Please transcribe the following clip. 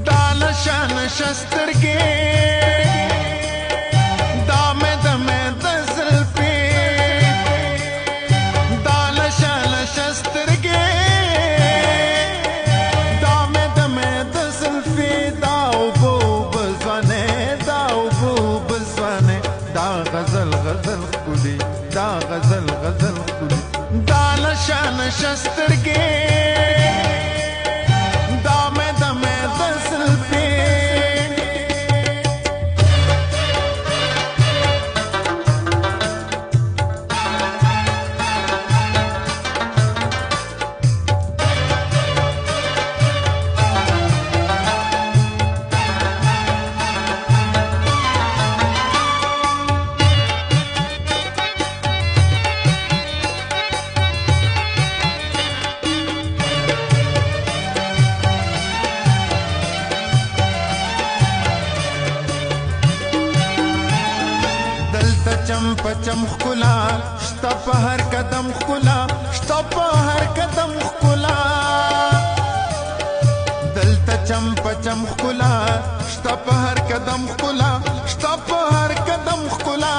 دا نشه نشه سترګې، دا مې د مې د زلفې، دا نشه نشه سترګې، دا مې د مې د زلفې، دا اوبو بزونه، دا اوبو بزونه، دا غزل غزل ښکلي، دا غزل غزل ښکلي، دا نشه نشه سترګې، دا مې د مې د زلفې. دلته چم پچم ښکلا شته، په هر قدم ښکلا شته، په هر قدم ښکلا. دلته چم پچم ښکلا شته، په هر قدم ښکلا شته، په هر قدم ښکلا.